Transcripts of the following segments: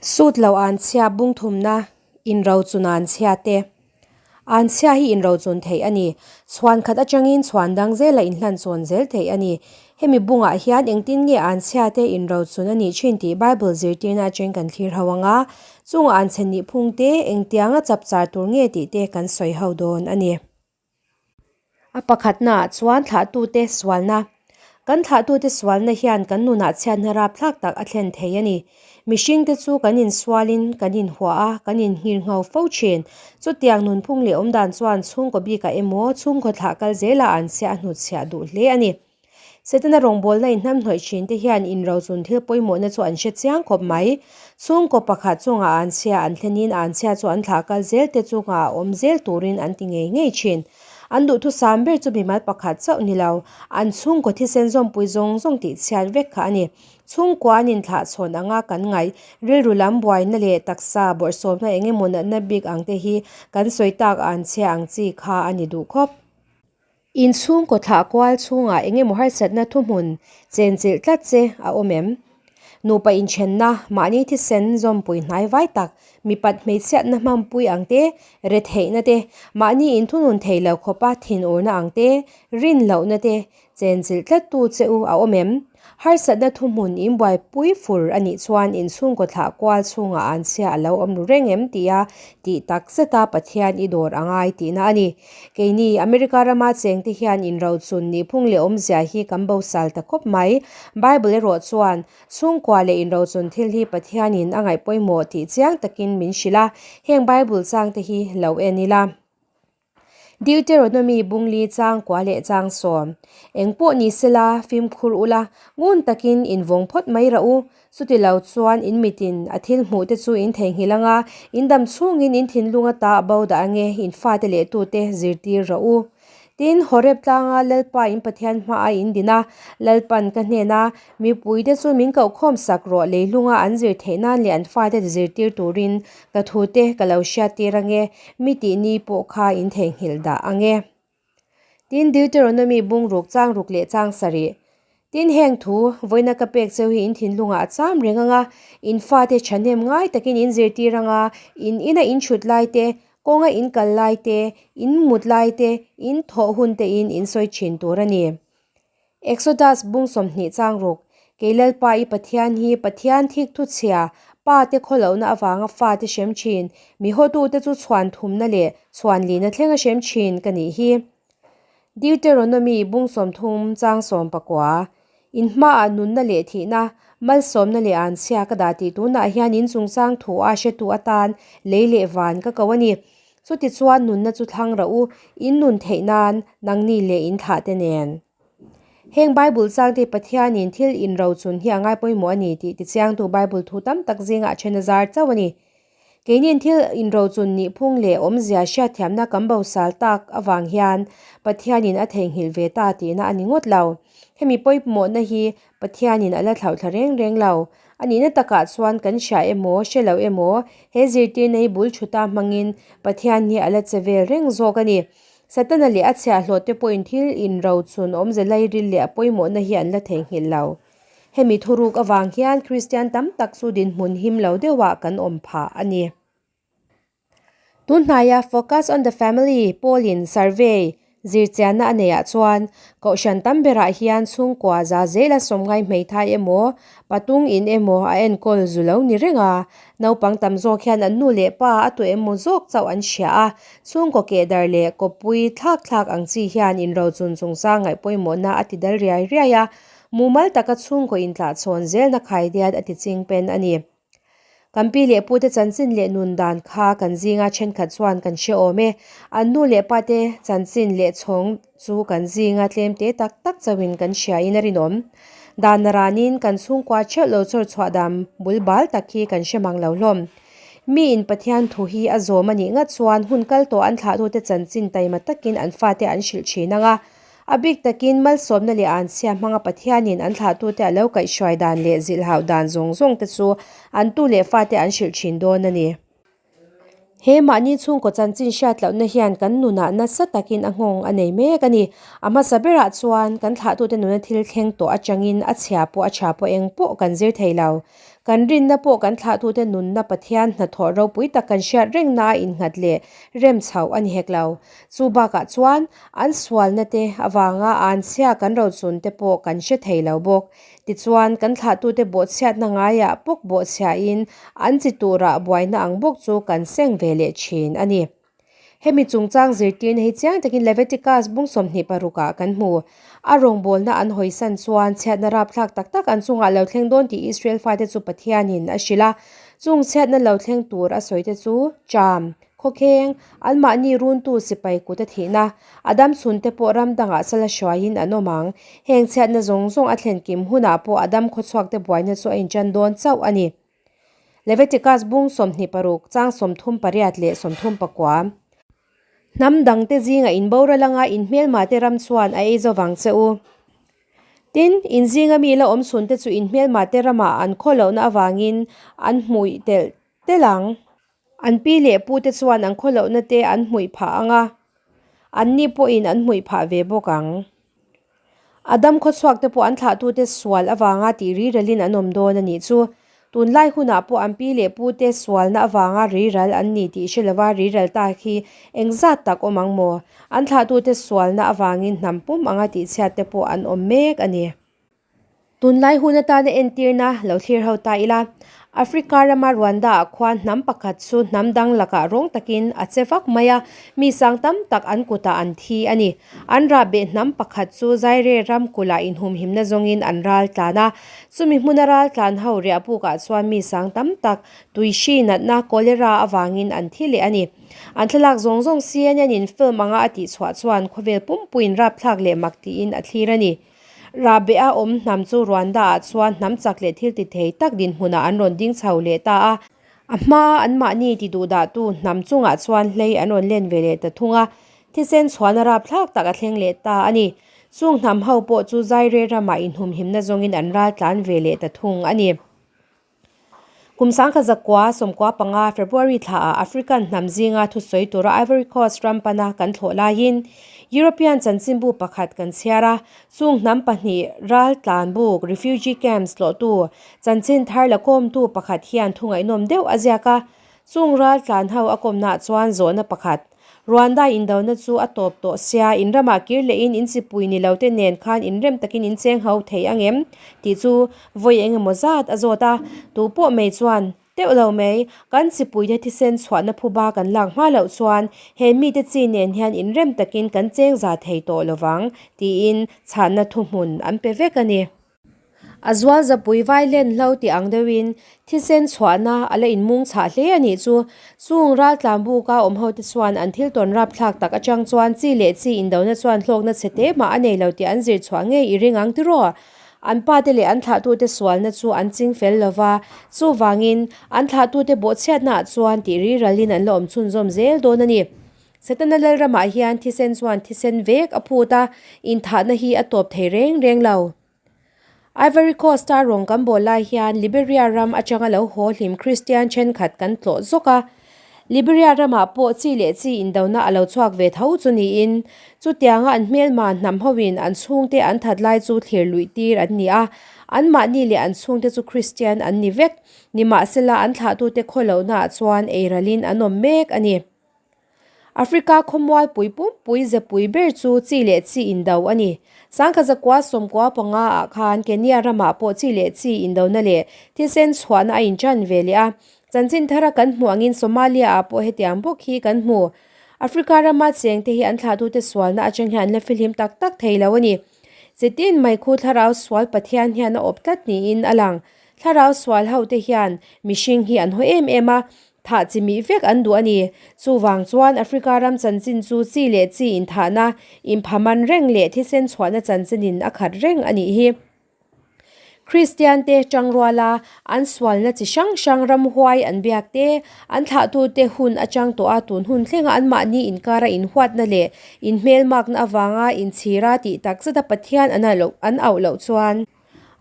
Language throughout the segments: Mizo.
Sut lo anchhia bung thumna inrochun anchhia te. Anchhia hi inrochun theih a ni. Chhuan khat atangin chhuan dang zela inhlan chawn zel theih a ni. Hemi bungah hian engtin nge anchhia te inrochun a nih thin tih Bible zirtirna atangin kan thlir ho ang a, chung anchhe nih phung te engtianga chapchar tur nge tih te kan sawi ho dawn a ni. A pakhatnaah chuan thlahtute sualna. Kan thlahtute sualna hian kan nunah chhiatna rapthlak tak a thlen thei a ni. Mihringte chu kan insualin kan inhuah a, kan inhngirngho fo thin. Chutiang nunphung leh awmdan chuan chhungkaw bikah emaw chhungkaw thlah kal zelah an chhiah a hnutchhiah duh hle a ni. Setana rawngbawlna inhnamhnawih thin te hian inrochun thil pawimawhna chu an hre chiang khawp mai. Chhungkaw pakhat chungah an chhia an thlenin an chhia chu an thlah kal zel te chungah a awm zel turin an ti ngei ngei thin. An duhthusam ber chu mimal pakhat chauh ni lo, an chhungkaw thisen zawmpui zawng zawng tih chhiat vek kha a ni. Chhungkua an inthlah chhawn anga kan ngaih, rilru lam buaina leh taksa bawrhsawmna eng emaw natna bik ang te hi kan sawi tak an chhia ang chi kha a ni duh khawp. Inchhungkaw thlah kual chhungah eng emaw harsatna thuhmun chenchilh tlat che a awm em? Nupa inthenna, mahni thisen zawmpui hnai vai tak, mipat hmeichhiatna hmanpui ang te, retheihna te, mahni inthunun thei lo khawpa thinurna ang te, rinlohna te, chenchilh tlattu che u a awm em? Harsatna thuhmun inbuaipui fur a nih chuan inchhungkaw thlah kual chhungah an chhia a lo awm ru reng em tia tih tak zeta Pathian i dawr a ngai tihna a ni. Keini America rama chengte hian inrochun nihphung leh awmzia hi kan bosal ta khawp mai. Bible erawh chuan chhungkua leh inrochun thil hi Pathianin a ngaih pawimawh tih chiang takin min hrilh a, heng Bible changte hi lo en ila. Deuteronomy bungli chang kua leh chang sawm. Eng pawh ni sela, fimkhur ula, ngun takin invawng phawt mai rah u. Chuti lo chuan in mitin a thil hmuh te chu in theihnghilh anga, in dam chhungin in thinlung ata a bo dah ange, in fate leh tute zirtir rawh u. Tin, Horeb tlanga Lalpa in Pathian hmaah in din a, Lalpan ka hnena mipuite chu min kohkhawm sak rawh leilunga an zir theih nan leh an fate zirtir turin Ka thute ka lo hriattir ange, mi tih ni pawh kha in theihnghilh dah ange. Tin, Deuteronomy bung ruk chang ruk leh chang sarih. Tin, heng thu, vawiina ka pek cheu hi in thinlungah a cham reng anga, in fate thahnem ngai takin in zirtir anga, in ina in thut lai te, kawnga in kal lai te, in mut lai te, in thawh hun tein in sawi thin tur a ni. Exodus bung 20 chang ruk, Kei Lalpa i Pathian hi Pathian thik thu chhia, pa te khawlohna avanga fa te hrem thin, mi hawtute chu chhuan thumna leh chhuan lihna thlenga hrem thin ka nih hi. Deuteronomy bung 30 chang 19, In hmaah nunna leh thihna, malsawmna leh anchhia ka dah tih tunah hian in chungchang thu a hretu atan lei leh van ka ko a ni. Chutichuan nunna chu thlang rah u, in nun theih nan nangni leh in thlah te nen. Heng Bible changte Pathianin thil inrochun hi a ngai pawimawh a ni tih tichiangtu Bible thu tam tak zingah a then a zar chauh a ni. Keinin thil inrochun nihphung leh awmzia hriatthiamna kan bosal tak avang hian Pathianin a theihnghilh ve ta tihna a ni ngawt lo. Hemi pawimawhna hi Pathianin a la thlauhthla reng reng lo. A nihna takah chuan kan hria emaw, hre lo emaw, he zirtirna hi bul thuta hmangin Pathian hi a la che vel reng zawk a ni. Satana leh a chhiahhlawh te pawhin thil inrochun awmze lairil leh a pawimawhna hi an la theihnghilh lo. Hemi thuruk avang hian Kristian tam tak chu dinhmun him lo deuhah kan awm phah a ni. Tunhnaia Focus on the Family pawlin survey zirchianna a neihah chuan Kohhran tam berah hian chhungkua za zela sawmngai hmeithai emaw, patung in emaw a enkawl zu lo ni reng a. Naupang tam zawk hian an nu leh pa a tu emaw zawk chauh an hria a, chhungkaw kehdar leh kawppui thlak thlak ang chi hian inrochun chungchang ngaih pawimawhna a ti dal riai riai a, mumal taka chhungkaw intlahchhawn zelna khaidiat a ti chingpen a ni. Kan pi leh pute chanchin leh nun dan kha kan zinga thenkhat chuan kan hre awm e. An nu leh pate chanchin leh chhawng chu kan zinga tlem te tak tak chauhin kan hriain a rinawm. Dan ranin kan chhungkua theuh lo chawr chhuah dan bul bal tak hi kan hre mang lo hlawm. Miin Pathian thu hi a zawm a nih ngat chuan hun kal tawh an thlahtute chanchin taima takin an fate an hrilh thin ang a. A bik takin malsawmna leh anchhia hmanga Pathianin an thlahtute a lo kaihhruai dan leh zilhhauh dan zawng zawng te chu an tu leh fate an hrilh thin dawn a ni. He mahni chhungkaw chanchin hriat lohna hian kan nunah nasa takin a nghawng a nei mek a ni. A hmasa berah chuan kan thlahtute nuna thil thleng tawh atangin a chhia pawh a tha pawh eng pawh kan zir thei lo. Kan rinna pawh kan thlahtute nunna Pathian hnathawh ropui tak kan hriat rengna a innghat leh rem chhoh a ni hek lo. Chu bakah chuan an sualna te avanga anchhia kan rochun te pawh kan hre thei lo bawk. Tichuan, kan thlahtute bawhchhiatna ngaiah pawk bawhchhiahin an chi turah buaina ang bawk chu kan seng ve leh thin a ni. Hemi chungchang zirtirna hi chiang takin Leviticus bung 26 ah kan hmu. A rawngbawlna an hawisan chuan chhiatna rapthlak tak tak an chungah lo thleng dawn tih Israel fate chu Pathianin a hrilh a. Chung chhiatna lo thleng tur a sawite chu Cham, Khawkheng, anmahni runtu sipai kut a thihna, a dam chhunte pawh ram dangah sala hruaiin an awm ang. Heng chhiatna zawng zawng a thlen kim hunah pawh a dam khawchhuakte buaina chu a inṭan dawn chauh a ni. Leviticus bung 26, chang 38 leh 39. Hnam dangte zinga inboral anga inhmelmate ram chuan a ei zo vang che u. Tin, in zinga mi la awm chhunte chu inhmelmate ramah an khaw lohna avangin an hmuih telh telh ang. An pi leh pute chuan an khaw lohna te an hmuih phah ang a, anni pawhin an hmuih phah ve bawk ang. A dam khawchhuak te pawh an thlahtute sual avanga tih riral in an awm dawn a nih chu. Tunlai hunah pawh an pi leh pu te sualna avanga riral an ni tih hre lova riral ta khi engzat tak awm ang maw? An thlahtute sualna avangin hnam pum anga tihchhiat te pawh an awm mek a ni. Tunlai hun atana entirna lo thlir ho ta ila, Africa rama Rwanda-ah khuan hnam pakhat chu hnam dang lakah rawng takin a che vak mai a, mi sang tam tak an kutah an thi a ni. An rahbeh hnam pakhat chu Zaire ram kulhah inhumhimna zawngin an ral tlan a, chumi hmuna ral tlan ho riahbukah chuan mi sang tam tak tuihri natna cholera avangin an thi leh a ni. An thlalak zawng zawng CNN-in film anga a tihchhuah chuan khawvel pumpuiin rapthlak leh mak tiin a thlir a ni. Rahbeh-a awm hnam chu Rwanda-ah chuan hnam chak leh thil ti thei tak dinhmunah an rawn ding chho leh ta a. A hmaa anmahni ti duhdahtu hnam chungah chuan hlei an rawn len ve leh ta thung a, thisen chhuahna rapthlak tak a thleng leh ta a ni. Chung hnam ho pawh chu Zaire ramah inhumhimna zawngin an ral tlan ve leh ta thung a ni. Kum 1995 February thlaah African hnam zinga thusawi tura Ivory Coast ram pana kan thlawh laiin European chanchinbu pakhat kan chhiar a, chung hnam pahnih ral tlanbuk, refugee camps, tlawhtu chanchin thar la kawmtu pakhat hian thu ngaihnawm deuh a ziak a. Chung ral tlan ho a kawmnaah chuan zawhna pakhat, Rwanda indona chu a tawp tawh sia, in ramah kir lehin in chipui ni lo te nen khan inrem takin in cheng ho thei ang em? tih chu vawi eng emaw zat a zawt a, tu pawh mai chuan, Teuh lo mai, kan chipuite thisen chhuahna phuba kan lak hma loh chuan he mite chi nen hian inrem takin kan cheng za thei tawh lo vang, tiin chhanna thuhmun an pe vek a ni. A zual zapui vai len hlo tih ang deuhin thisen chhuahna a la inmung chhah hle a nih chu. Chung raltlan buka awm ho te chuan an thil tawn rapthlak tak atang chuan chi leh chi indona chuan hlawkna chhe te mah a nei lo tih an zir chhuah ngei i ring ang tiraw? An pate leh an thlahtute sualna chu an ching fel lo va, chuvangin an thlahtute bawhchhiatnaah chuan tih riralin an la awm chhunzawm zel dawn a ni. Setana lalramah hian thisen chuan thisen vek a phut a, inthahna hi a tawp thei reng reng lo. Ivory Coast-a rawng kan bawl lai hian Liberia ram atanga lo haw hlim Kristian thenkhat kan tlawh zawk a. Liberia ramah pawh chi leh chi indona a lo chhuak ve tho chu niin, chutianga an hmelma hnam hoin an chhungte an that lai chu thlir luih tir an ni a, anmahni leh an chhungte chu Kristian an ni vek. Nimahsela an thlahtute khawlohnaah chuan eiralin an awm mek a ni. Africa khawmualpui pumpui zepui ber chu chi leh chi indo a ni. 1995 ah khan Kenya ramah pawh chi leh chi indona leh thisen chhuahna a inṭan ve leh a. Chanchin thara kan hmuh angin Somalia ah pawh hetiang bawk hi kan hmu. Africa rama chengte hi an thlahtute sualna atang hian an la fihlim tak tak thei lo a ni. Chitin mai khu thlarau sual Pathian hian a awp tlat niin a lang. Thlarau sual hote hian mihring hi an haw em em a, Thah chi mih vek an duh a ni. Chuvang chuan Africa ram chanchin chu chi leh chi inthahna, inphaman reng leh thisen chhuahna chanchinin a khat reng a nih hi. Kristian te tangruala an sualna chi hrang hrang ramhuai an biak te, an thlahtute hun atang tawh a tun hun thlenga anmahni inkara inhuatna leh inhmelmakna avanga inchhira tih takzeta Pathian an auh loh chuan,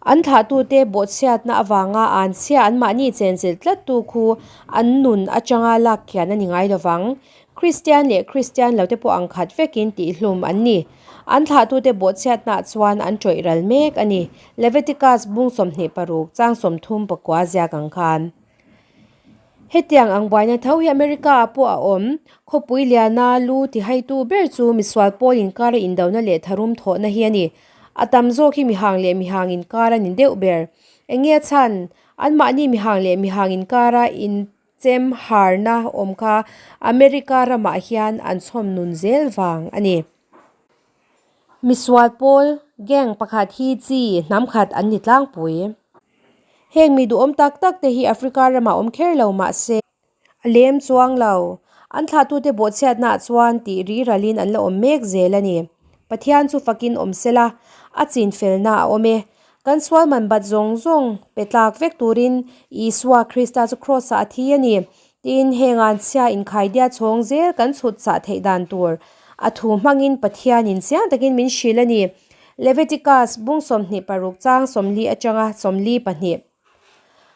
An thlahtute bawhchhiatna avanga anchhia anmahni chenchilh tlattu khu an nun atanga lak kian a ni ngai lovang. Kristian leh Kristian lote pawh ang khat vekin tihhlum an ni. An thlahtute bawhchhiatnaah chuan an ṭawih ral mek a ni. Leviticus bung 26 chang 34 ziak ang khan. Hetiang ang buaina tho hi America-ah pawh a awm. Khawpui liana lu tihaitu ber chu misual pawl inkara indona leh tharum thawhna hi a ni. A tam zawk hi mihang leh mihang inkar a ni deuh ber. Eng nge chhan? Anmahni mihang leh mihang inkara inchem harna awm kha America ramah hian an chhawm nun zel vang a ni. Misual pawl, gang, pakhat hi chi hnam khat an ni tlangpui. Heng mi duhawm tak tak te hi Africa ramah awm kher lo mah se. A lem chuang lo. An thlahtute bawhchhiatnaah chuan tih ri ralin an la awm mek zel a ni. Pathian chu fakin awm sela, a chinfelna a awm e. Kan sual man bat zawng zawng pe tlak vek turin Isua Krista chu Kraws-ah a thi a ni. Tin, heng an chhia inkhaidia chhawng zel kan chhut chah theih dan tur a thu hmangin Pathianin chiang takin min hrilh a ni. Leviticus bung 26 chang 40 atanga 42.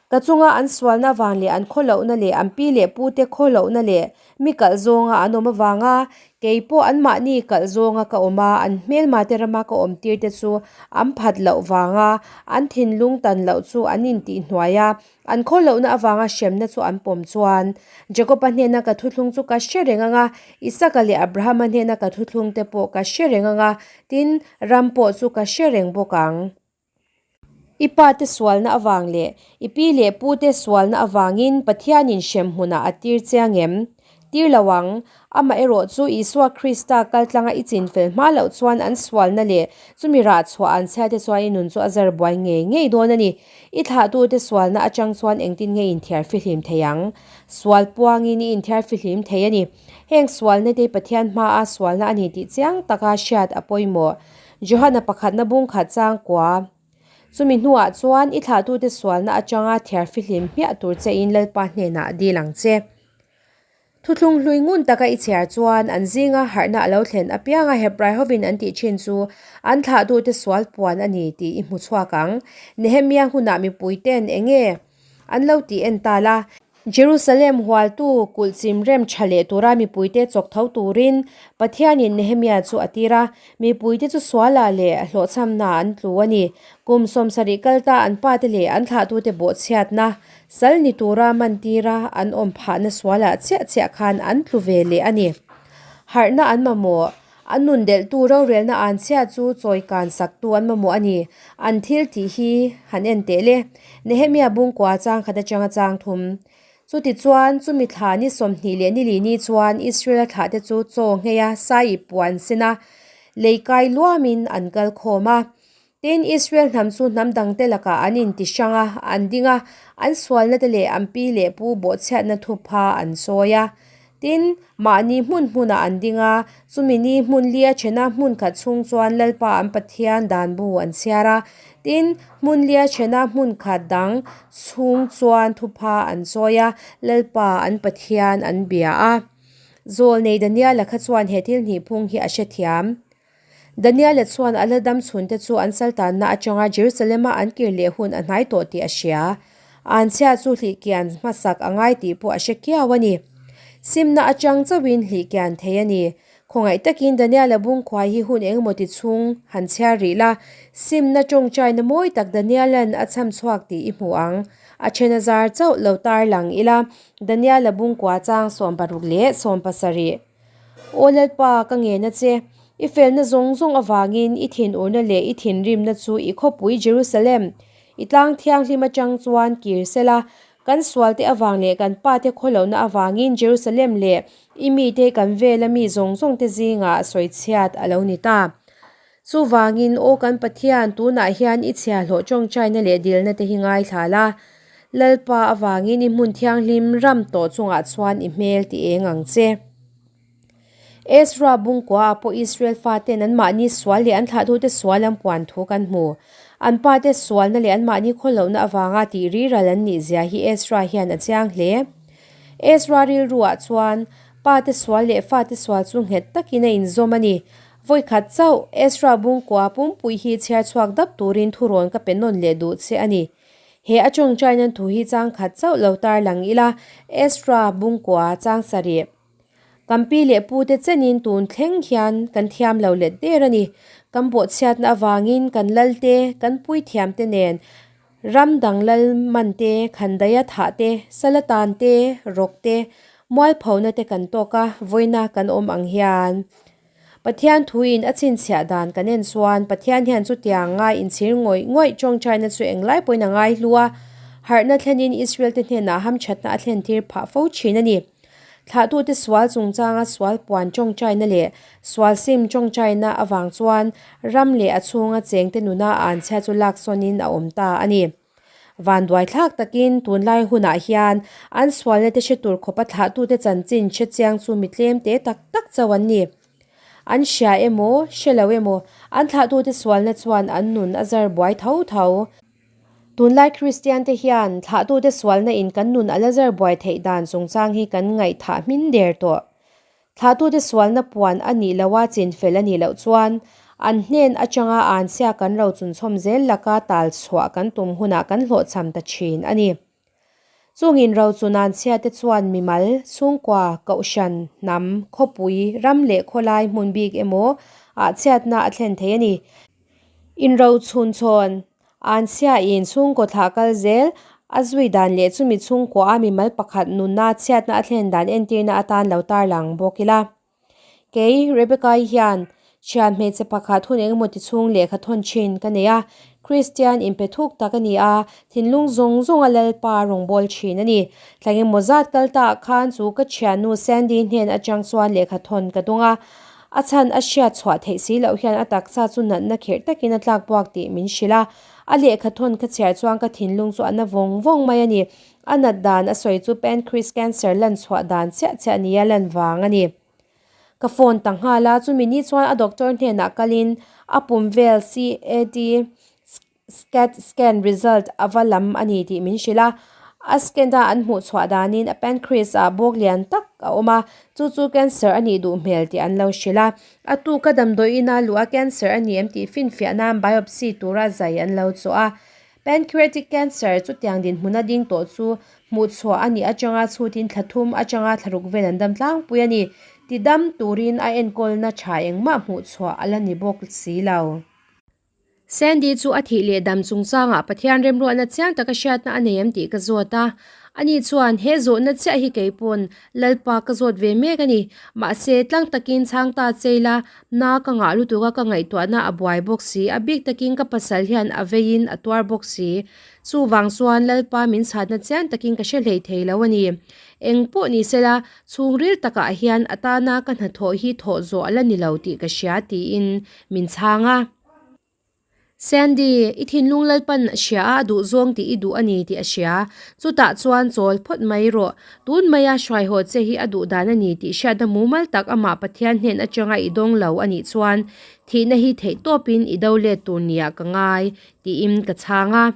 Ka chunga an sualna avang leh an khawlohna leh an pi leh pute khawlohna leh mi kalh zawnga an awm avanga kei pawh anmahni kalh zawnga ka awm a, an hmelmate rama ka awm tir te chu an phat loh vanga an thinlung tan loh chu an intihhnuai a, an khawlohna avanga hremna chu an pawm chuan Jakoba hnena ka thuthlung chu ka hre reng ang a, Isaka leh Abrahama hnena ka thuthlung te pawh ka hre reng ang a, tin, ram pawh chu ka hre reng bawk ang. I pate sualna avang leh i pi leh pute sualna avangin Pathianin hrem hmunah a tir chiang em? Tir lo ang. Amaherawh chu Isua Krista kaltlanga i chinfel hma loh chuan an sualna leh chumi rah chhuah an chhiate chuan i nun chu a zar buai ngei ngei dawn a ni. I thlahtute sualna atang chuan engtin nge i inthiar fihlim thei ang? Sual puangin i inthiar fihlim thei a ni. Heng sualna te Pathian hmaa sualna a ni tih chiang taka hriat a pawimawh. Johana pakhatna bung khat chang kua. Chumi hnuah chuan i thlahtute sualna atanga thiar fihlim hmiah tur chein Lalpa hnenah dil ang che. Thuthlung hlui ngun taka i chhiar chuan an zinga harhna a lo thlen apianga Hebrai hovin an tih thin chu an thlahtute sual puan a ni tih i hmu chhuak ang. Nehemia hunah mipuiten enge an lo tih en ta la. Jerusalem hualtu kulh chim rem tha leh tura mipuite chawk tho turin Pathianin Nehemia chu a tir a, mipuite chu sualah leh hlawhchhamna an tlu a ni. Kum 70 kalta an pate leh an thlahtute bawhchhiatna sal ni tura mantira an awm phahna sualah chiah chiah khan an tlu ve leh a ni. Harhna an mamawh. An nun delhtu rorelna an chhia chu chawi kan saktu an mamawh a ni. An thil tih hi han en teh le. Nehemia bungkua chang khat atanga chang thum. Chutichuan, chumi thla ni 20 leh ni li ni chuan Israel-a thlahte chu chaw ngheia sai puan sena lei kai luamin an kal khawm a. Tin, Israel hnam chu hnam dangte lakah an inti hrang a, an ding a, an sualnate leh an pi leh pu bawhchhiatna thupha an sawi a. Tin, mahni hmun hmunah an ding a, chumi ni hmun lia thena hmun khat chhung chuan Lalpa an Pathian dan bu an chhiar a. Tin, hmun lia thena hmun khat dang chhung chuan thupha an sawi a, Lalpa an Pathian an bia a. Zawlnei Daniela kha chuan he thil hnihphung hi a hrethiam. Daniela chuan a la dam chhunte chu an saltanna atanga Jerusalem-a an kir leh hun a hnai tawh tih a hria. Anchhia chu hlihkian hmasak a ngai tih pawh a hre kiau a ni. Simna atang chauhin hlihkian thei a ni. Khawngaih takin Daniela bungkhuai hi hun engemaw ti chhung han chhiar rih la, simna tawngtaina mawi tak Daniela'n a chham chhuak tih i hmu ang. A then a zar chauh lo tarlang ila, Daniela bungkua chang 60 leh 70. Aw Lalpa, ka ngen a che. I felna zawng zawng avangin i thinurna leh i thinrimna chu i khawpui Jerusalem, i tlang thianghlim atang chuan kir sela, kan sualte avang leh kan pate khawlohna avangin Jerusalem leh i mite kan vela mi zawng zawngte zingah sawichhiat a lo ni ta. Chuvangin, Aw kan Pathian, tunah hian i chhiahhlawh tawngtaina leh dilna te hi ngaithla la. Lalpa avangin i hmun thianghlim ram tawh chungah chuan i hmel ti eng ang che. Ezra bungkua ah pawh Israel faten anmahni sual leh an thlahtute sual an puan thu kan hmu. An pate sualna leh anmahni khawlohna avanga tih riral an nih zia hi Ezra hian a chiang hle. Ezra rilruah chuan pate sual leh fate sual chu nghet takin a inzawm a ni. Vawi khat chauh, Ezra bungkua pumpui hi chhiar chhuak dap turin thurawn ka pe nawn leh duh che a ni. He a tawngtaina thu hi chang khat chauh lo tar lang ila, Ezra bungkua chang sarih. Kan pi leh pute chenin tun thleng hian kan thiam lo let der a ni. Kan bawhchhiatna avangin kan lalte, kan puithiamte nen ram dang lal man te, khandaia thah te, sala tan te, rawk te, mualphona te kan tawk a, vawiina kan awm ang hian. Pathian thuin a chhinchhiah dan kan en chuan Pathian hian chutiang ngai inchhir ngawih ngawih tawngtaina chu englai pawhin a ngai hlu a, harhna thlenin Israel-te hnenah hamthatna a thlentir phah fo thin a ni. Thlahtute sual chungchanga sual puan tawngtaina leh sual sim tawngtaina avang chuan ram leh a chhunga chengte nuna anchhia chu laksawnin a awm ta a ni. Vanduai thlak takin tunlai hunah hian an sualna te hre tur khawpa thlahtute chanchin hre chiang chu mi tlem te tak tak chauh an ni. An hria emaw, hre lo emaw, an thlahtute sualna chuan an nun a zar buai tho tho. Tunlai Kristian te hian thlahtute sualna in kan nun a la zar buai theih dan chungchang hi kan ngaihthah hmin der tawh. Thlahtute sualna puan a nih loha chinfel a nih loh chuan an hnen atanga anchhia kan ro chunchhawm zel laka tal chhuah kan tum hunah kan hlawhchham ta thin a ni. Chungin ro chun anchhia te chuan mimal, chhungkua, kohhran, hnam, khawpui, ram leh khawlai hmun bik emaw ah chhiatna a thlen thei a ni. Inrochhun chhawn, Anchhia-in chhungkaw thlah kal zel, a zui dan leh chumi chhungkua a mimal pakhat nunna chhiatna a thlen dan entirna atan lo tarlang bawk ila. Kei, Rebecca-i hian thian hmeichhe pakhat hun engemaw ti chhung lehkha thawn thin ka nei a, Kristian inpe thuk tak a ni a, thinlung zawng zawng a Lalpa rawngbâwl thin a ni. Thla engemaw zat kal ta ah khan chu ka thiannu Sandy hnen atang chuan lehkha thawn ka dawng a, A chhan a hriat chhuah theih si loh hian a taksa chu natna khirh takin a tlak buak tih min hrilh a. A lehkha thawn ka chhiar chuan ka thinlung chu a na vawng vawng mai a ni. A nat dan a sawi chu pancreas cancer lan chhuah dan chiah chiah nia lan vang a ni. Ka phone ta nghal a, chumi ni chuan a doctor hnenah kalin a pum vel CAT Scat scan result a va lam a ni tih min hrilh a, a scan a an hmuh chhuah danin a pancreas ah bawk lian tak a awm a, chu chu cancer a nih duh hmel tih an lo hrilh a. A tuka damdawi ina luh a cancer a ni em tih finfiah nan biopsy tura zai an lo chawh a. Pancreatic cancer chutiang dinhmuna ding tawh chu hmuh chhuah a nih atanga chhutin thla thum atanga thla ruk vel an dam tlangpui a ni. Tidam turin a enkawlna tha engmah hmuh chhuah a la ni bawk si lo. Sandy chu a thih leh dam chungchangah Pathian remruatna chiang taka hriatna a nei em tih ka zawt a. Ani chuan, He zawhna chiah hi kei pawn Lalpa ka zawt ve mek a ni. Mahse, tlang takin chhang ta chei la, na ka ngah lutuk a ka ngaihtuahna a buai bawk si, a bik takin ka pasal hian a veiin a tuar bawk si. Chuvang chuan Lalpa min chhatna chiang takin ka hre hlei thei lo a ni. Eng pawh ni sela, chhungril takah hian a tana ka hnathawh hi thawh zawh a la ni lo tih ka hria tiin min chhang a. Sandy, i thinlung Lalpan a hria a, a duh zawng tih i duh a ni tih a hria. Chutah chuan chawl phawt mai rawh. Tun maia hruaihaw che hi a duh dan a ni tih hriatna mumal tak amah Pathian hnen atanga i dawng lo a nih chuan thihna hi theih tawpin i do let tur niah ka ngai, tiin ka chhang a.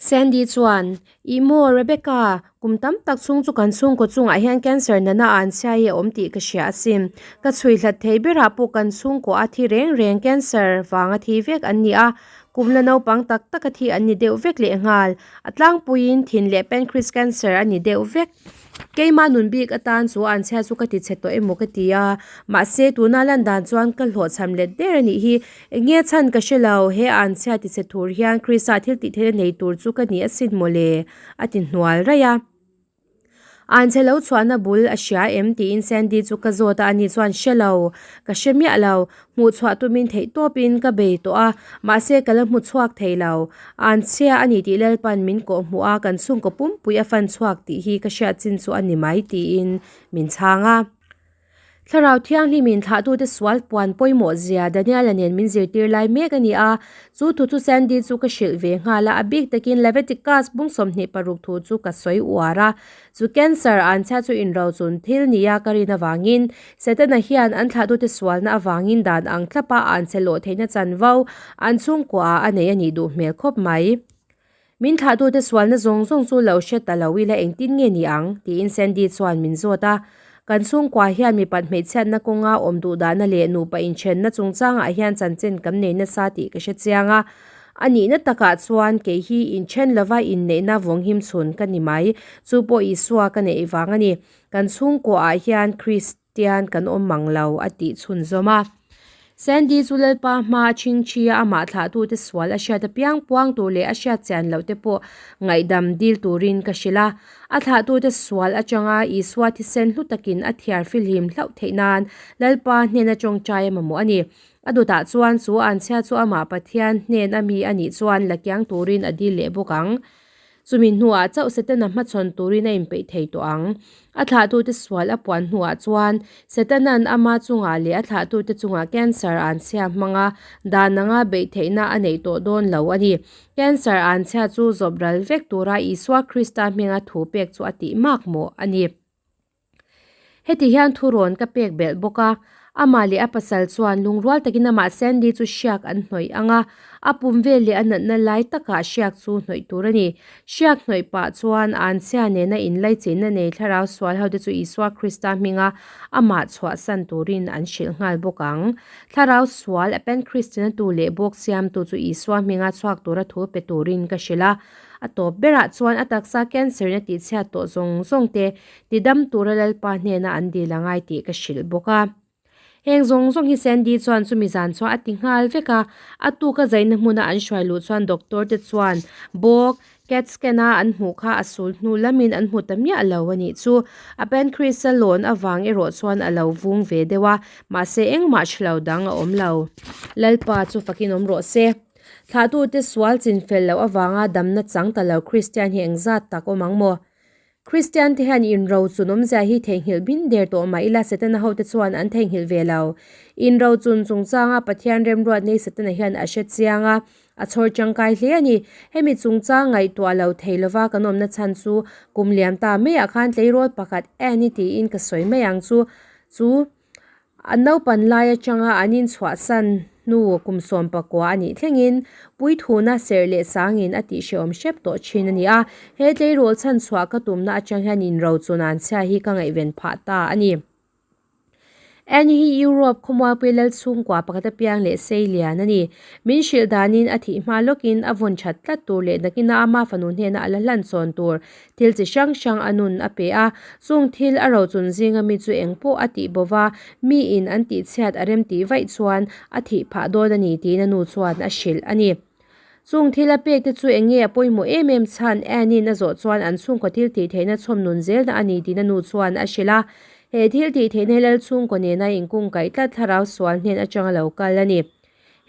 Sandy chuan, Ih maw, Rebecca, kum tam tak chhung chu kan chhungkaw chungah hian cancer nana an chhia hi a awm tih ka hria asin. Ka chhui hlat thei berah pawh kan chhungkaw a thi reng reng cancer vanga thi vek an ni a, kum la naupang tak taka thi an ni deuh vek lehnghal. A tlangpuiin thin leh pancreas cancer a ni deuh vek. Keimah nun bik atan chu an chhia chu ka ti chhe tawh emaw ka ti a, mahse tuna lan dan chuan ka hlawhchham let der a nih hi. Eng nge chhan ka hre lo, he an chhia ti chhe tur hian Krista thil tih theihna nei tur chu ka ni asin mawle, a ti hnual raih a. An chhe lo chhuahna bul a hria em tiin Sandy chu ka zawt a, ani chuan hre lo, ka hre miah lo. Hmuh chhuah tumin theih tawpin ka bei tawh a, mahse ka la hmu chhuak thei lo. An chhia a ni tih Lalpan min kawh hmuh a, kan chhungkaw pumpui a fan chhuak tih hi ka hriat chin chu a ni mai tiin min chhang a. Thlarau Thianghlimin thlahtute sual puan pawimawh zia Daniela nen min zirtir lai mek a ni a, chu thu chu Sandy chu ka hrilh ve nghal a, a bik takin Leviticus bung 26 thu chu ka sawi uar a. Chu cancer an chhia chu inrochun thil nia ka rin avangin Setana hian an thlahtute sualna avangin dan ang thlapa an chhe lawh theihna chanvo an chhungkuaah a nei a nih duh hmel khawp mai. Min thlahtute sualna zawng zawng chu lo hre ta lo ila engtin nge ni ang? tiin Sandy chuan min zawt a. Kan chhungkua hian mipat hmeichhiatna kawnga awm duh dahna leh nupa inthenna chungchangah hian chanchin kan nei nasa tih ka hre chiang a. A nihna takah chuan kei hi inthen lova inneihna vawnghim chhun ka ni mai. Chu pawh Isua ka neih vang a ni. Kan chhungkuaah hian Kristian kan awm mang lo, a tih chhunzawm a. Sandy chu Lalpa hma a chhingchhi a, amah thlahtute sual a hriat apiang puang tur leh a hriat chian loh te pawh ngaihdam dil turin ka hrilh a. A thlahtute sual atanga Isua thisen hlu takin a thiar filhim hlauh theih nan Lalpa hnena tawngtai a mamawh a ni. A dawtah chuan chu anchhia chu amah Pathian hnen a mi a nih chuan la kiang turin a dil leh bawk ang. Chumi hnuah chauh Setana hmachhawn turin a inpeih thei tawh ang. A thlahtute sual a puan hnuah chuan Setana'n ama chungah leh a thlahtute chungah cancer anchhia hmanga dan anga beih theihna a neih tawh dawn lo a ni. Cancer anchhia chu zawp ral vek tura Isua Krista hminga thu pek chu a tih mak mawh a ni. Heti hian thurawn ka pek belh bawk a, amah leh a pasal chuan lungrual takin amah Sandy chu hriak an hnawih ang a, a pum vel leh a natna lai takah hriak chu hnawih tur a ni. Hriak hnawih pah chuan Anchhia nena inlaichinna nei thlarau sual hote chu Isua Krista hminga amah chhuahsan turin an hrilh nghal bawk ang. Thlarau sual a pen Kristina tu leh bawk siamtu chu Isua hminga chhuak tura thu pe turin ka hrilh a. A tawp berah chuan a taksa cancer in a tihchhiat tawh zawng zawng te tidam tura Lalpa hnena an dil a ngai tih ka hrilh bawk a. Heng zawng zawng hi Sandy chuan chumi zan chuan a ti nghal vek a, a tuka zaina hmuna an hruai luh chuan doctor te chuan bawk cat scan a an hmuh kha a sul hnu lamin an hmu ta miah lo a nih chu. A pancreas a lawn avang erawh chuan a lo vung ve deuh a, mahse engmah hre lo dang a awm lo. Lalpa chu fakin awm rawh se. Thlahtute sual chinfel loh avanga damna chang ta lo Kristian hi engzat tak awm ang maw? Kristian te hian inrochun awmzia hi theihnghilh bin der tawh mah ila Setana hote chuan an theihnghilh ve lo. Inrochun chungchanga Pathian remruat nei Setana hian a hre chiang a, a chhawr tangkai hle a ni. Hemi chungchang ngaihtuah lo thei lova kan awmna chhan chu kum liam ta maiah khan tleirawl pakhat Annie tiin ka sawi mai ang chu chu A naupan lai atanga an inchhuahsan hnu kum 19 a nih thlengin puithuna serh leh sangin a tihhrehawm hrep tawh thin a ni a. He tleirawl chhanchhuah ka tumna atang hian inrochun an chhia hi ka ngaihven phah ta a ni. Annie hi Europe khawmualpui lal chhungkua pakhat apiang leh sei lian a ni. Min hrilh danin a thih hma lawkin a vawn that tlat tur leh nakina ama fanu hnena a la hlan chawn tur Thil chi hrang hrang a nun a pe a, chung thil a rochun zinga mi chu eng pawh a tih bo va, miin an tihchhiat a rem tih vaih chuan a thih phah dawn a ni tiin a nu chuan a hrilh a ni. Chung thil a pek te chu eng nge a pawimawh em em chhan Anne-in a zawh chuan an chhungkaw thil tih theihna chhawm nun zelna a ni tiin a nu chuan a hrilh a. He thil tih theihna hi lal chhungkaw nena inkungkaih tlat thlarau sual hnen atanga lo kal a ni.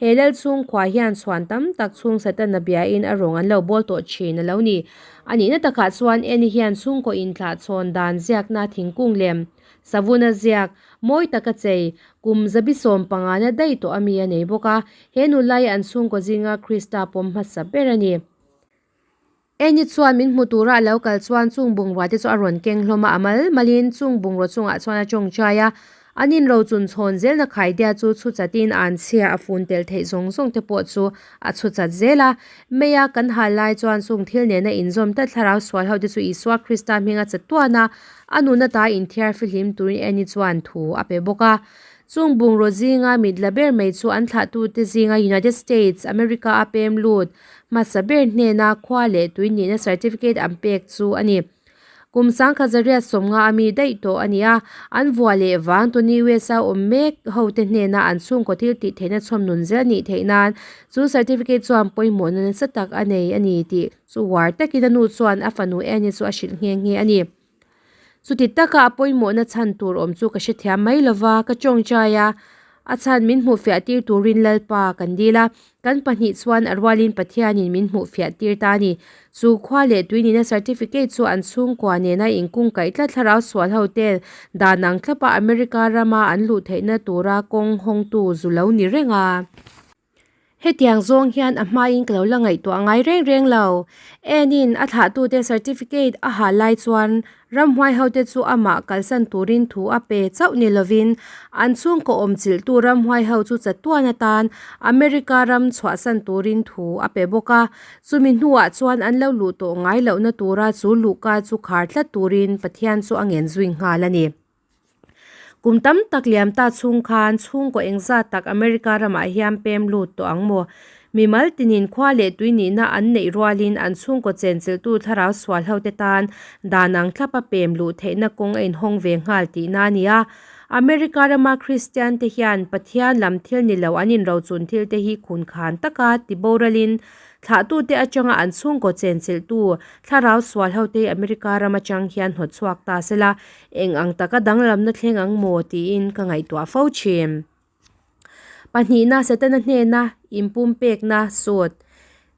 He lal chhungkhua hian chhuan tam tak chhung Satana biain a rawng an lo bawl tawh thin a lo ni. A nihna takah chuan Annie hian chhungkaw inthlahchhawn dan ziakna thingkung lem, savuna ziak, mawi taka chei, kum zabi 15 na daih tawh a mi a nei bawk a. He nulai an chhungkaw zinga Krista pawm hmasa ber a ni. Annie chuan min hmu tura a lo kal chuan chung bungrua te chu a rawn keng hlawm a, a mal malin chung bungrua chungah chuan a tawngtai a. An inrochun chhawn zelna khaidia chu chhu chatin an chhia a fun tel theih zawng zawng te pawh chu a chhu chat zel a. Meia kan hal lai chuan chung thil nena inzawm tlat thlarau sual ho te chu Isua Krista hminga chatuan a, a nuna ta inthiar fihlim turin Annie chuan thu a pe bawk a. Chung bungraw zinga mit la ber mai chu an thlahtute zinga United States, America a pem lut hmasa ber hnena khua leh tui nihna certificate an pek chu a ni. Kum 1950 a mi daih tawh a ni a, an vua leh vang tuni USA awm mek hote hnena an chhungkaw thil tih theihna chhawm nun zel nih theih nan chu certificate chuan pawimawhna nasa tak a nei a ni tih chu uar takin a nu chuan a fanu Annie chu a hrilh nghe nghe a ni. Chuti taka a pawimawhna chhan tur awm chu ka hrethiam mai lova, ka tawngtai a, a chhan min hmuhfiah tir turin Lalpa kan dil a, kan pahnih chuan a rualin Pathianin min hmuhfiah tir ta a ni. Chu khua leh tui nihna certificate chu an chhungkua nena inkungkaih tlat thlarau sual ho ten dan ang thlapa America rama an luh theihna tura kawng hawngtu zu lo ni reng a. Hetiang zawng hian a hmain ka lo la ngaihtuah ngai reng reng lo. Anne-in a thlahtute certificate a ha lai chuan ramhuai hote chu amah kalsan turin thu a pe chauh ni lovin an chhungkaw awmchilhtu ramhuai ho chu chatuan atan America ram chhuahsan turin thu a pe bawk a. Chumi hnuah chuan an lo luh tawh ngai lohna tura chu luhka chu khar tlat turin Pathian chu a ngen zui nghal a ni. Kum tam tak liam ta chhung khan chhungkaw engzat tak America ramah hian pem lut tawh ang maw? Mimal tinin khua leh tui nihna an neih rualin an chhungkaw chenchilhtu thlarau sual hote tan dan ang thlapa pem luh theihna kawng a inhawng ve nghal tihna a ni a. America rama Kristian te hian Pathian lam thil ni lo an inrochun thil te hi khunkhan taka tiboralin thlahtute atanga an chhungkaw chenchilhtu thlarau sual hote America ram atang hian hnawtchhuak ta sela eng ang taka danglamna thleng ang maw tiin ka ngaihtuah fo thin. Pahnihna, Setana hnena inpumpekna sut.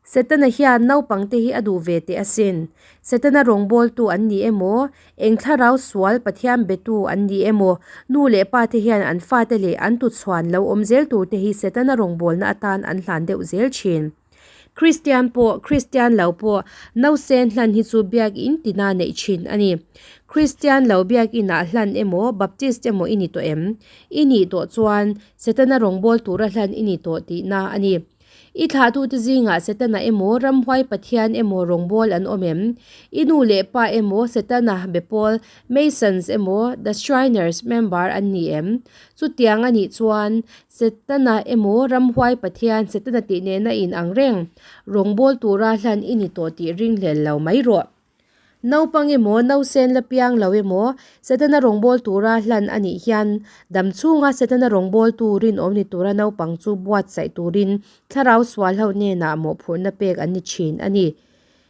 Setana hian naupangte hi a duh ve teh asin. Setana rawngbawltu an ni emaw, eng thlarau sual Pathian betu an ni emaw, nu leh pa te hian an fate leh an tuchhuan lo awm zel turte hi Setana rawngbawlna atan an hlan deuh zel thin. Kristian pawh, Kristian lo pawh, nausen hlan hi chu biakinn tina neih thin a ni. Kristian lo biakinah hlan emaw, Baptist emaw i ni tawh em? I nih tawh chuan, Setana rawngbâwl tura hlan i ni tawh tihna a ni. I thlahtute zingah Setana emaw, ramhuai pathian emaw rawngbâwl an awm em? I nu leh pa emaw, Setana bepawl, Masons emaw, The Shriners member an ni em? Chutiang a nih chuan, Setana emaw ramhuai Pathian Setana tih nena in ang reng, rawngbâwl tura hlan i ni tawh tih ringhlel lo mai rawh. Naupang emaw nausen la piang lo emaw Setana rawngbâwl tura hlan a nih hian dam chhunga Setana rawngbâwltu rinawm ni tura naupang chu buatsaih turin thlarau sual ho hnenah mawhphurhna pek an ni thin a ni.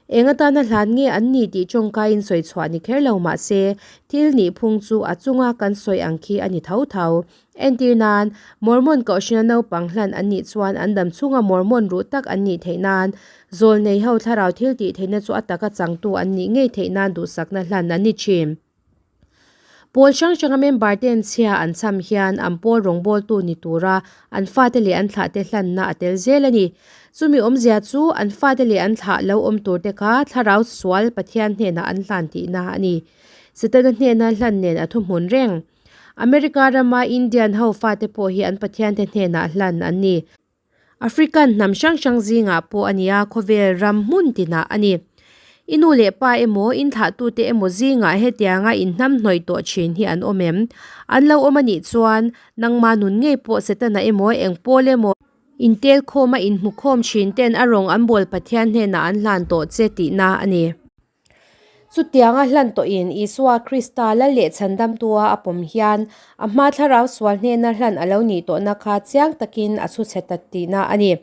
Eng atana hlan nge an ni tih tawngkaiin sawi chhuah ni kher lo mah se, thil nih phung chu a chunga kan sawi ang khi a ni tho tho. Entir nan, Mormon kohhrana naupang hlan an nih chuan an dam chhunga Mormon ruh tak an nih theih nan, zawlnei ho thlarau thil tih theihna chu a taka changtu an nih ngei theih nan duhsakna hlan an ni thin. Pawl hrang hranga member ten chhia an cham hian an pawl rawngbawltu ni tura an fate leh an thlahte hlanna a tel zel a ni. Chumi awmzia chu an fate leh an thlah lo awm turte kha thlarau sual Pathian hnenah an hlan tihna a ni. Setana hnena hlan nen a thuhmun reng. America rama Indian ho fate pawh hi an Pathiante hnenah hlan an ni. African hnam hrang hrang zingah pawh a nia khawvel ram hmun tinah a ni. I nu leh pa emaw, in thlahtute emaw zingah hetianga inhnam hnawih tawh thin hi an awm em? An lo awm a nih chuan nangma nun ngei pawh Setana emaw eng pawl emaw intel khawma inhmukhawm thin ten a rawng an bawl Pathian hnenah an hlan tawh che tihna a ni. Chutianga hlan tawhin Isua Krista lal leh chhandamtua a pawm hian a hma thlarau sual hnena hlan a lo nih tawhna kha chiang takin a chhu chhe ta tihna a ni.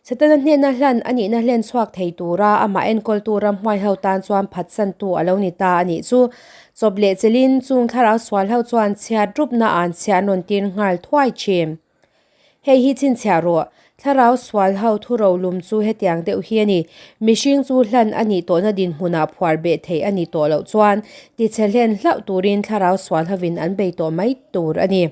Setana hnena hlan a nihna hlen chhuak thei tura amah enkawltu ramhuai ho tan chuan phatsantu a lo ni ta a nih chu. Chawp leh chelin chung thlarau sual ho chuan chhiat rupna an chhia an rawn tir nghal thuai thin. Hei hi chhinchhiah rawh, thlarau sual ho thu rolum chu hetiang deuh hi a ni. Mihring chu hlan a nih tawhna dinhmunah phuar beh theih a nih tawh loh chuan tichhe hlen hlauh turin thlarau sual hovin an bei tawh mai tur a ni.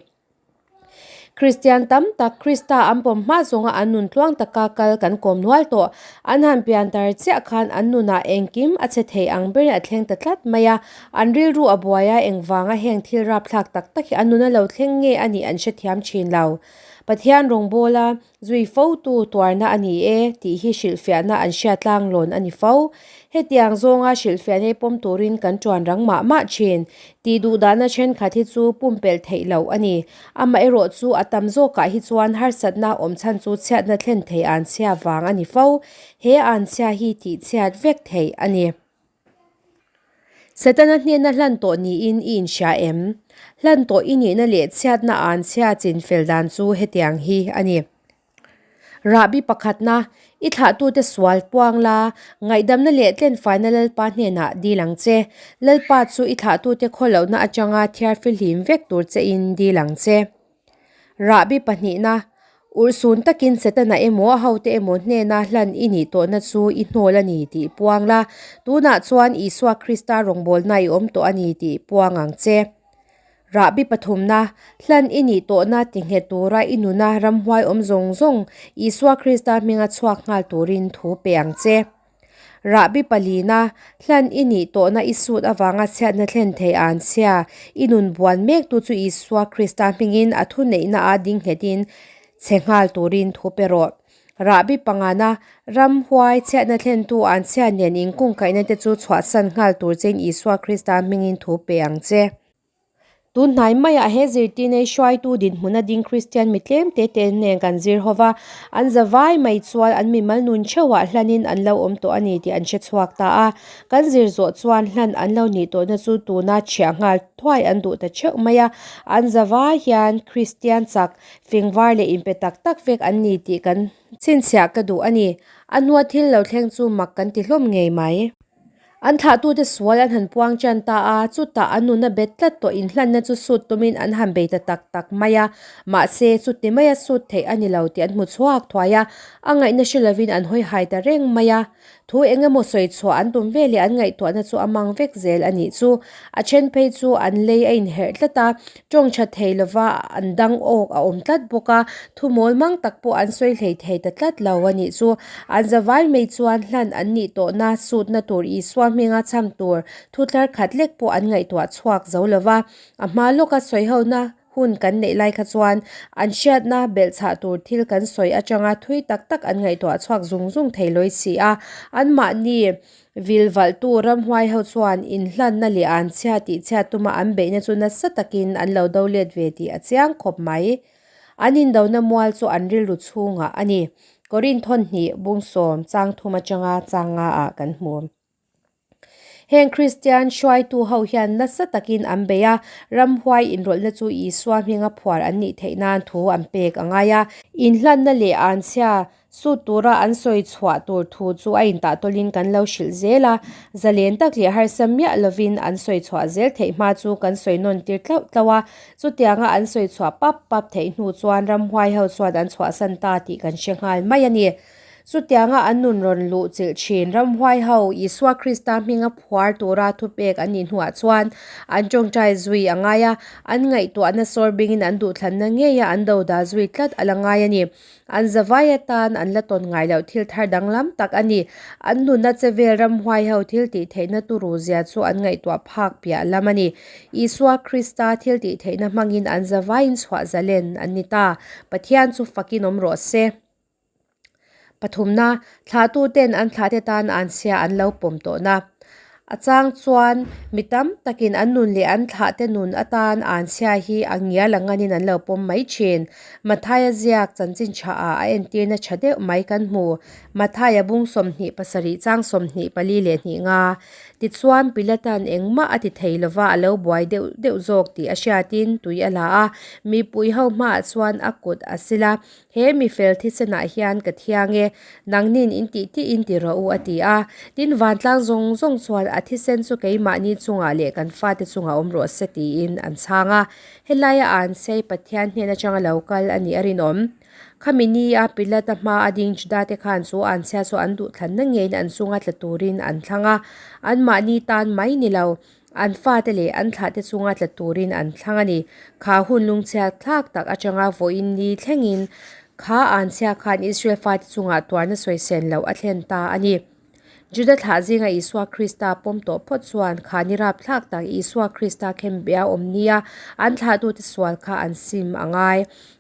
Kristian tam tak Krista an pawm hma zawnga an nun tluang taka kal kan kawm nual tawh. An han pian tar chiah khan an nunah engkim a chhe thei ang berin a thleng ta tlat mai a. An rilru a buai a, engvanga heng thil rapthlak tak tak hi an nuna lo thleng nge a nih an hrethiam thin lo. Pathian rawngbawla zui fotu tuarna a ni e tih hi hrilhfiahna an hriat tlanglawn a ni fo. Hetiang zawnga hrilhfiahna hi pawm turin kan tuan rang mah mah thin. Tih duhdahna thenkhat hi chu pumpelh theih loh a ni. Amaherawh chu a tam zawkah hi chuan harsatna awm chhan chu chhiatna thlen thei anchhia vang a ni fo. He anchhia hi tihchhiat vek theih a ni. Setana hnena hlan tawh niin i inhria em? Hlan tawh i nihna leh chhiatna an chhia chin fel dan chu hetiang hi a ni. Rahbi pakhatna, i thlahtute sual puang la, ngaihdamna leh tlenfaina Lalpa hnenah dil ang che. Lalpa chu i thlahtute khawlohna atanga thiarfihlim vek tur chein dil ang che. Rahbi pahnihna, Urhsun takin Setana emaw a hote emaw hnena hlan i nih tawhna chu i hnawl a ni tih puang la, tunah chuan Isua Krista rawngbawlna i awm tawh a ni tih puang ang che. Rahbi pathumna, Hlan i nih tawhna ti nghet tura i nuna ramhuai awm zawng zawng Isua Krista hminga chhuak nghal turin thu pe ang che. Rahbi palina, hlan i nih tawhna i sut avanga chhiatna thlen thei an chhia. I nun buan mektu chu Isua Krista hmingin a thuneihna a ding nghetin chhe nghal turin thu pe rawh. Rahbi pangana, ramhuai chhiatna thlentu an chhia nen inkungkaihna te chu chhuahsan nghal tur chein Isua Krista hmingin thu pe ang che. Tun hnai maiah he zirtirnei hruaitu dinhmuna ding Kristian mi tlem te te nen kan zir ho va, an zavai mai chuan an mimal nun theuhah hlanin an lo awm tawh a ni tih an hre chhuak ta a. Kan zir zawh chuan hlan an lo nih tawhna chu tuna chhiah nghal thuai an duh ta theuh mai a, an zavai hian Kristian chak, fingvar leh inpe tak tak vek an ni tih kan chhinchhiah ka duh a ni. A hnua thil lo thleng chu mak kan ti hlawm ngei mai. An thlahtute sual an han puang ṭan ta a, chutah an nuna bet tlat tawh inhlanna chu sut tumin an han bei ta tak tak mai a. Mahse, chuti maia sut theih a ni lo tih an hmu chhuak thuai a, a ngaihna hre lovin an hawi hai ta reng mai a. Thu eng emaw sawi chhuah an tum ve leh an ngaihtuahna chu a mang vek zel a nih chu. A then phei chu an lei a inherh tlat a, tawng tha thei lova an dang awk a awm tlat bawk a, thu mawl mang tak pawh an sawi hlei thei ta tlat lo a nih chu. An zavai mai chuan hlan an nih tawhna sutna tur Isua hminga cham tur thu tlar khat lek pawh an ngaihtuah chhuak zo lova, a hma lawka sawihona Hun kan neih lai kha chuan an hriatna belhchhah tur thil kan sawi atanga thui tak tak an ngaihtuah chhuak zung zung thei lawi si a. Anmahni vilvalhtu ramhuai ho chuan inhlanna leh an chhia tih chhiat tuma an beihna chu nasa takin an lo do let ve tih a chiang khawp mai. An indona mual chu an rilru chhungah a ni. Korinth hnih bungsawm chang thum atanga chang nga ah kan hmu. Heng Kristian hruaitu ho hian nasa takin an bei a, ramhuai inrawlhna chu Isua hminga phuar an nih theih nan thu an pek a ngai a. Inhlanna leh anchhia sut tura an sawi chhuah tur thu chu a intahtawlin kan lo hrilh zel a, zalen tak leh harsa miah lovin an sawi chhuah zel theih hma chu kan sawi nawn tir tlauh tlauh a, chutianga an sawi chhuah pap pap theih hnu chuan ramhuai ho chuan an chhuahsan ta tih kan hre nghal mai a ni. Chutianga an nun rawn luh chilh thin ramhuai ho Isua Krista hminga phuar tura thupek an nih hnuah chuan an tawngtai zui a ngai a, an ngaihtuahna sawr bingin an duhthlanna ngeia an doda zui tlat a la ngai a ni. An zavai atan an la tawn ngai loh thil thar danglam tak a ni. An nuna chevel ramhuai ho thil tih theihna turu zia chu an ngaihtuah phak piah lam a ni. Isua Krista thil tih theihna hmangin an zavaiin chhuah zalen an ni ta. Pathian chu fakin awm rawh se. Pathumna, thlahtuten an thlahte tan anchhia an lo pawm tawhna. A chang chuan mi tam takin an nun leh an thlahte nun atan anchhia hi a ngial a nganin an lo pawm mai thin. Mathaia ziak chanchin tha ah a entirna tha deuh mai kan hmu. Mathaia bung 27 chang 24 leh hnih nga. Tichuan Pilatan engmah a ti thei lova a lo buai deuh deuh zawk tih a hriatin tui a la a, mipui ho hmaah chuan a kut a sil a, He mi fel thisenah hian ka thiang e, nangnin in tih tih in ti rawh u a ti a. Tin, vantlang zawng zawng chuan a thisen chu keimahni chungah leh kan fate chungah awm rawh se tiin an chhang a. Helaia an sei Pathian hnen atanga lo kal a nih a rinawm. Khami nia Pilata hma a ding Judate khan chu an chhia chu an duhthlanna ngeiin an chunga tla turin an thlang a, anmahni tan mai ni lo. An fate leh an thlahte chunga tla turin an thlang a ni. Kha hun lungchhiat thlak tak atanga vawiin ni thlengin kha anchhia khan Israel fate chungah tuarna sawisen loh a thlen ta a ni. Juda thlah zinga Isua Krista pawm tawh phawt chuan kha ni rap thlak tak Isua Krista khenbeh a awm nia an thlahtute sual kha an sim a ngai.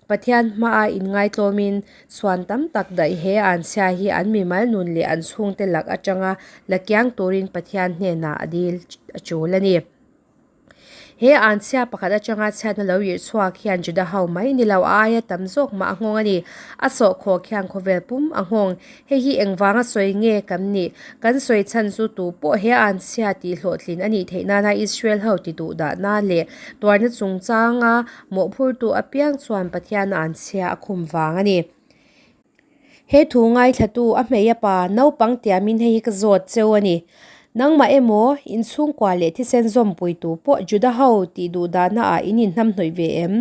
Pathian hmaa inngaitlawmin chhuan tam tak daih he anchhia hi an mimal nun leh an chhungte lak atanga la kiang turin Pathian hnenah a dil a tul a ni. He anchhia pakhat atanga chhiatna lo irh chhuak hian Juda ho mai ni lo a aia tam zawk mah a nghawng a ni. A sawhkhawk hian khawvel pum a nghawng. Hei hi engvanga sawi nge kan nih? Kan sawi chhan chu tu pawh he anchhia tih hlawhtlin a nih theih nana Israel ho ti duh dahna leh tuarna chungchanga Mawhphurtu apiang chuan Pathian anchhia a khum vang a ni. He thu ngaithlatu a hmei a pa naupang tiamin hei hi ka zawt cheu a ni. Nangmah emaw, inchhungkua leh thisen zawmpuitu pawh Juda ho tih duh dahna ah in inhnamhnawih ve em?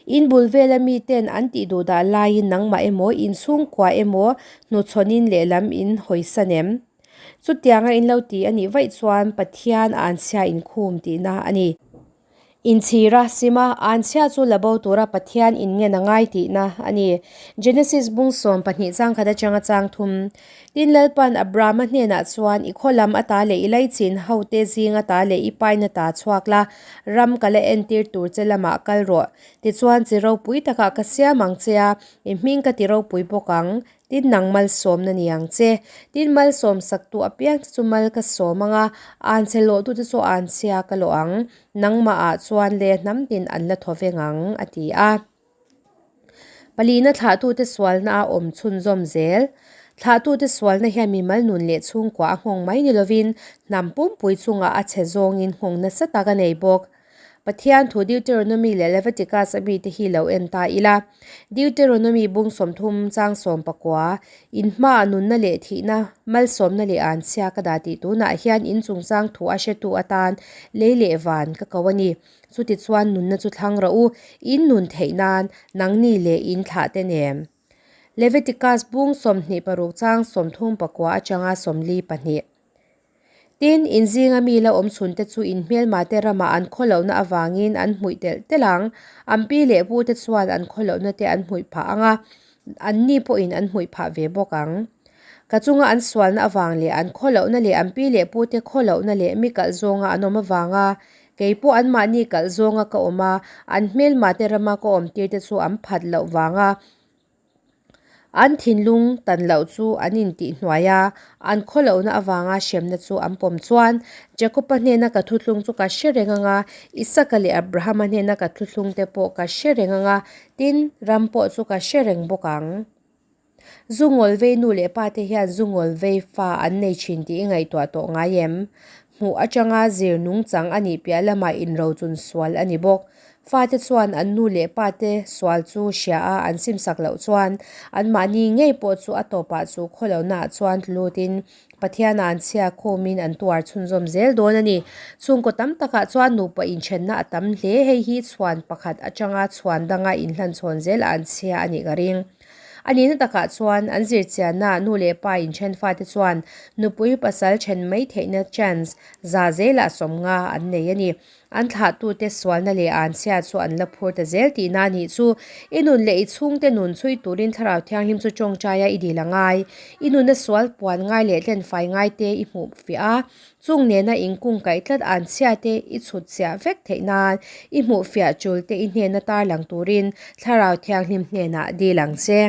In bul vela miten an tih duh dah laiin nangmah emaw, inchhungkua emaw hnuchhawnin lehlam in hawisan em? Chutianga in lo ti a nih vaih chuan Pathian anchhia inkhum tihna a ni. Inchhira sima anchhia chu la bo tura Pathian in ngen a ngai tihna a ni. Genesis bung 12 chang khat atanga chang thum. Tin, Lalpan Abrama hnenah chuan, I khaw lam ata leh i laichin hote zing ata leh i paina ta chhuak la, ram ka la entir tur che lamah kal rawh. Tichuan, chi ropui takah ka siam ang che a, i hming ka ti ropui bawk ang. Tin, nang malsawmna ni ang che. Tin, malsawm saktu apiang che chu mal ka sawm ang a, anchhe lawhtute chu anchhia ka lawh ang. Nangmahah chuan le hnam tin an la thaw veng ang, a ti a. Palina thlahtute sualna a awm chhunzawm zel. Thlahtute sualna hian mimal nun leh chhungkua a nghawng mai ni lovin hnam pumpui chungah a chhe zawngin nghawng nasa tak a nei bawk. Pathian thu Deuteronomy leh Leviticus a mite hi lo en ta ila. Deuteronomy bung 30 chang 19, In hmaah nunna leh thihna, malsawmna leh anchhia ka dah tih tunah hian in chungchang thu a hretu atan lei leh van ka ko a ni. Chutichuan nunna chu thlang rawh u, in nun theih nan nangni leh in thlah te nem. Leviticus bung 26 chang 39 atanga 42. Tin, in zinga mi la awm chhun te chu in hmelma te ramah an khawlohna avangin an hmuih telh telh ang. An pi leh pu te chuan an khawlohna te an hmuih phah ang a, anni pawhin an hmuih phah ve bawk ang. Ka chunga an sualna avang leh an khawlohna leh an pi leh pu te khawlohna leh mi kalh zawnga an awm avanga kei pawh anmahni kalh zawnga ka awm a, an hmelma te rama ka awm tir te chu an phat loh vanga an thinlung tan loh chu an intih hnuai a, an khawlohna avanga hremna chu an pawm chuan Jakob-a hnena ka thuthlung chu ka hre reng ang a, Isaka leh Abrahama hnena ka thuthlung te pawh ka hre reng ang a, tin, ram pawh chu ka hre reng bawk ang. Zu ngawlvei nu leh pa te hian zu ngawlvei fa an nei thin tih i ngaihtuah tawh ngai em? Hmuh atanga zir nungchang a nih piah lamah inrochun sual a ni bawk. Fate chuan an nu leh pa te sual chu hria a an simsak loh chuan anmahni ngei pawh chu a tawpah chu khawlohnaah chuan tlutin Pathian an chhia khawmin an tuar chhunzawm zel dawn a ni. Chhungkaw tam takah chuan nupa inthenna a tam hle. Hei hi chhuan pakhat atanga chhuan danga inhlanchhawn zel an chhia a nih ka ring. A nihna takah chuan an zirchianna nu leh pa inthen fate chuan nupui pasal then mai theihna chance za zelah 50 an nei a ni. An thlahtute sualna leh anchhia chu an la phur ta zel tihna a nih chu. I nun leh i chhungte nun chhui turin Thlarau Thianghlim chu tawngtaia i dil a ngai. I nuna sual puan ngai leh tlenfai ngaite i hmuh fiah a. Chung nena inkungkaih tlat anchhia te i chhut chiah vek theih nan i hmuh fiah tul te i hnena tarlang turin Thlarau Thianghlim hnenah dil ang che.